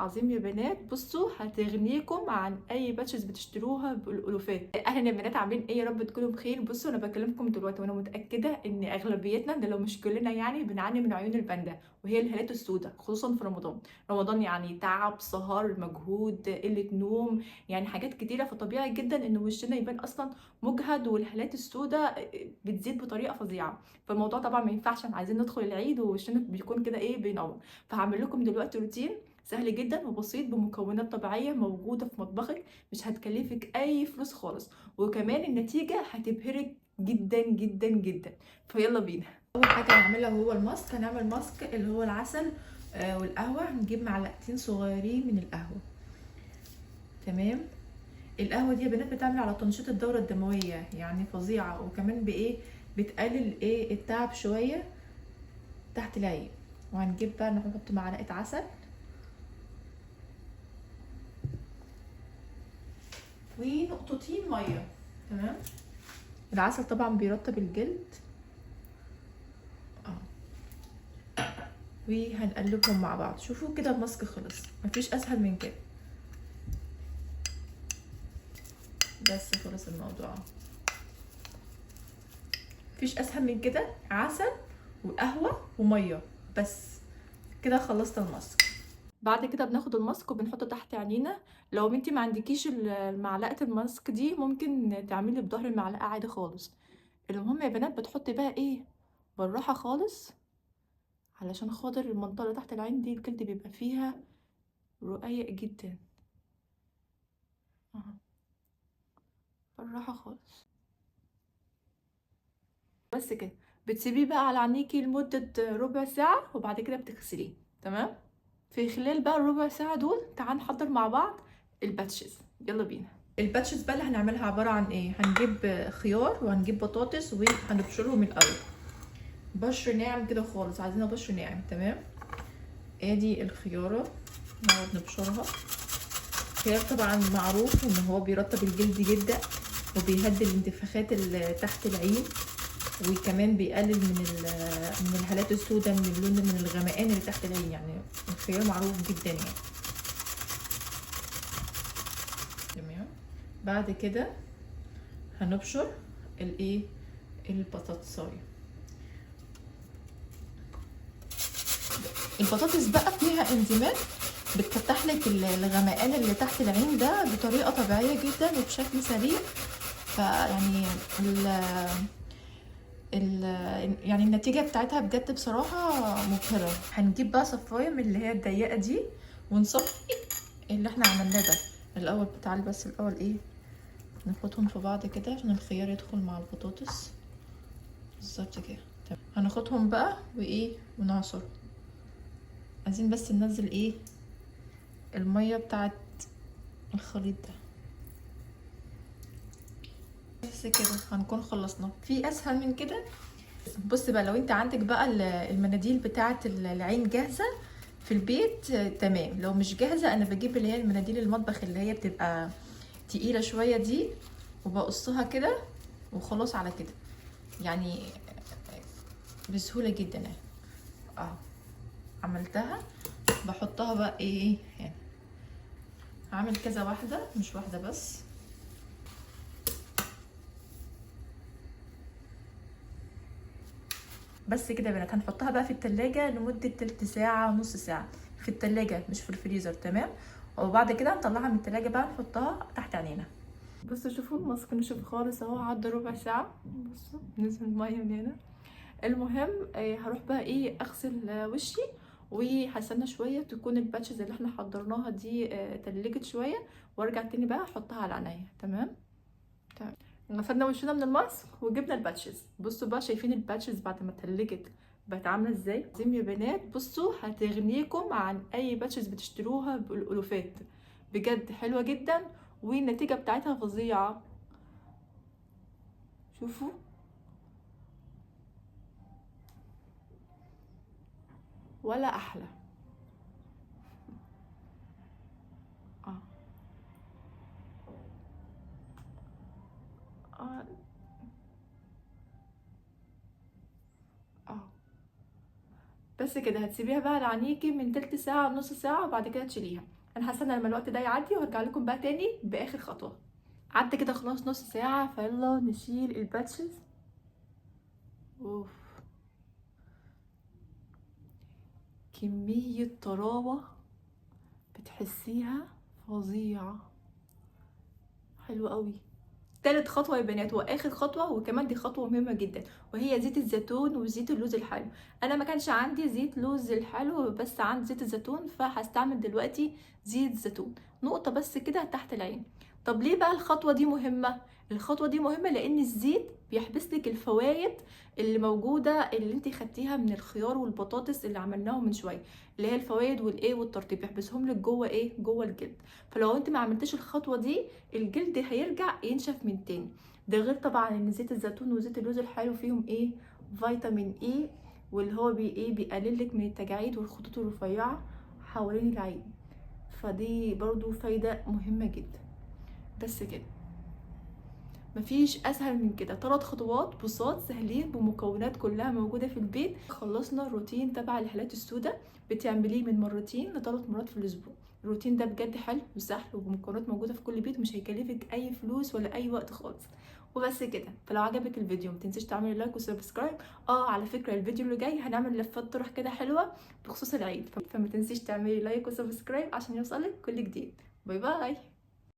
عظيم يا بنات. بصوا هتغنيكم عن اي patches بتشتروها بالالوفات. اهلا يا بنات، عاملين ايه؟ يا رب تكونوا بخير. بصوا انا بكلمكم دلوقتي وانا متاكدة ان اغلبيتنا، ده لو مش كلنا يعني، بنعاني من عيون الباندا وهي الهالات السوداء، خصوصا في رمضان. رمضان يعني تعب، سهر، مجهود، قلة نوم، يعني حاجات كتيرة، فطبيعي جدا ان وشنا يبان اصلا مجهد، والهالات السوداء بتزيد بطريقة فظيعة. فالموضوع طبعا ما ينفعش، عايزين ندخل العيد ووشنا بيكون كده ايه، بينور. فهعمل لكم دلوقتي روتين سهل جدا وبسيط بمكونات طبيعية موجودة في مطبخك، مش هتكلفك اي فلوس خالص، وكمان النتيجة هتبهرك جدا جدا جدا. فيلا بينا. اول حاجة هنعملها هو الماسك. هنعمل ماسك اللي هو العسل والقهوة. هنجيب معلقتين صغيرين من القهوة، تمام؟ القهوة دي يا بنات بتعمل على تنشيط الدورة الدموية، يعني فظيعة، وكمان بايه، بتقلل ايه التعب شوية تحت العين. وهنجيب بقى نحط معلقه عسل ونقطتين مية، تمام؟ العسل طبعا بيرطب الجلد، وهنقلبهم مع بعض. شوفوا كده الماسك خلص، مفيش اسهل من كده، بس خلص الموضوع، مفيش اسهل من كده. عسل وقهوة ومية، بس كده خلصت الماسك. بعد كده بناخد الماسك وبنحطه تحت عينينا. لو انتي ما عندكيش معلقه الماسك دي، ممكن تعملي بظهر المعلقة عادي خالص. المهم يا بنات بتحطي بقى ايه، بالراحة خالص، علشان خاطر المنطقة اللي تحت العين دي الجلد بيبقى فيها رقيق جدا، بالراحة خالص. بس كده بتسيبيه بقى على عينيكي لمدة ربع ساعة، وبعد كده بتغسليه، تمام؟ في خلال بقى الربع ساعة دول تعال نحضر مع بعض ال patches. يلا بينا. ال patches بقى اللي هنعملها عبارة عن ايه؟ هنجيب خيار وهنجيب بطاطس وهنبشرهم الاول بشر ناعم كده خالص، عايزينها بشر ناعم، تمام؟ ادي الخيارة نقعد نبشرها. الخيار طبعا معروف ان هو بيرطب الجلد جدا، وبيهدي الانتفاخات اللي تحت العين، وكمان بيقلل من الهالات السوداء، من اللون، من الغمقان اللي تحت العين. يعني الخيار معروف جدا يعني، تمام؟ بعد كده هنبشر الايه، البطاطسايه. البطاطس بقى فيها انزيمات بتفتح لك الغمقان اللي تحت العين ده بطريقة طبيعية جدا وبشكل سريع. فيعني يعني النتيجة بتاعتها بجد بصراحة مبهرة. هنجيب بقى صفاية من اللي هي الضيقة دي ونصفي اللي احنا عملناه ده الأول. تعالي بس الأول ايه، ناخدهم في بعض كده عشان الخيار يدخل مع البطاطس بالظبط كده. تمام. هناخدهم بقى وايه ونعصر. عايزين بس ننزل ايه المية بتاعت الخليط ده، بس كده هنكون خلصنا. في اسهل من كده؟ بص بقى، لو انت عندك بقى المناديل بتاعه العين جاهزة في البيت، تمام. لو مش جاهزة، انا بجيب اللي هي المناديل المطبخ اللي هي بتبقى تقيلة شوية دي، وبقصها كده وخلاص على كده، يعني بسهولة جدا اهي. عملتها. بحطها بقى ايه هنا، هعمل كذا واحدة مش واحدة بس. بس كده يا بنات. هنحطها بقى في التلاجة لمدة تلت ساعة، نص ساعة في التلاجة مش في الفريزر، تمام؟ وبعد كده نطلعها من التلاجة بقى نحطها تحت عينينا. بصوا شوفوا الماسك نشف خالص اهو، عدى ربع ساعة. بصوا نزل المية من هنا. المهم هروح بقى ايه اغسل وشي، وهستنى شوية تكون ال patches اللي احنا حضرناها دي، تلجت شوية، وارجع تاني بقى احطها على عينيا، تمام؟ تمام. غسلنا وشنا من الماسك وجبنا ال patches. بصوا بقى، شايفين ال patches بعد ما اتلجت بقت عامله ازاي؟ عظيم يا بنات. بصوا هتغنيكم عن اي patches بتشتروها بالالوفات، بجد حلوة جدا والنتيجة بتاعتها فظيعة. شوفوا ولا احلى. بس بس كده هتسيبيها بقى على عينيكي من تلت ساعة نص ساعة، وبعد كده تشيليها. انا هستنى لما الوقت ده يعدي وهرجع لكم بقى تاني باخر خطوة. عدى كده خلاص نص ساعة، فيلا نشيل ال patches. اوف، كمية طراوه بتحسيها فظيعة، حلوة قوي. تالت خطوة يا بنات واخر خطوة، وكمان دي خطوة مهمة جدا، وهي زيت الزيتون وزيت اللوز الحلو. انا ما كانش عندي زيت لوز الحلو، بس عندي زيت الزيتون، فهستعمل دلوقتي زيت زيتون نقطة بس كده تحت العين. طب ليه بقى الخطوة دي مهمة؟ الخطوة دي مهمة لان الزيت بيحبس لك الفوائد اللي موجودة اللي انت خدتيها من الخيار والبطاطس اللي عملناهم من شوية، اللي هي الفوائد والايه والترطيب، بيحبسهم لك جوه ايه، جوه الجلد. فلو انت ما عملتيش الخطوة دي الجلد هيرجع ينشف من تاني. ده غير طبعا ان زيت الزيتون وزيت اللوز الحلو فيهم ايه، فيتامين اي، واللي هو بي ايه، بيقلل لك من التجاعيد والخطوط الرفيعة حوالين العين، فدي برضو فايده مهمة جدا. بس كده، مفيش اسهل من كده. 3 خطوات بساط سهلين بمكونات كلها موجودة في البيت. خلصنا الروتين تبع الهالات السوداء، بتعمليه من 2 ل 3 مرات في الاسبوع. الروتين ده بجد حلو وسهل وبمكونات موجودة في كل بيت، ومش هيكلفك اي فلوس ولا اي وقت خالص. وبس كده. فلو عجبك الفيديو ما تنسيش تعملي like و subscribe. على فكرة الفيديو اللي جاي هنعمل لفات طرح كده حلوة بخصوص العيد، فما تنسيش تعملي like و subscribe عشان يوصلك كل جديد. bye bye.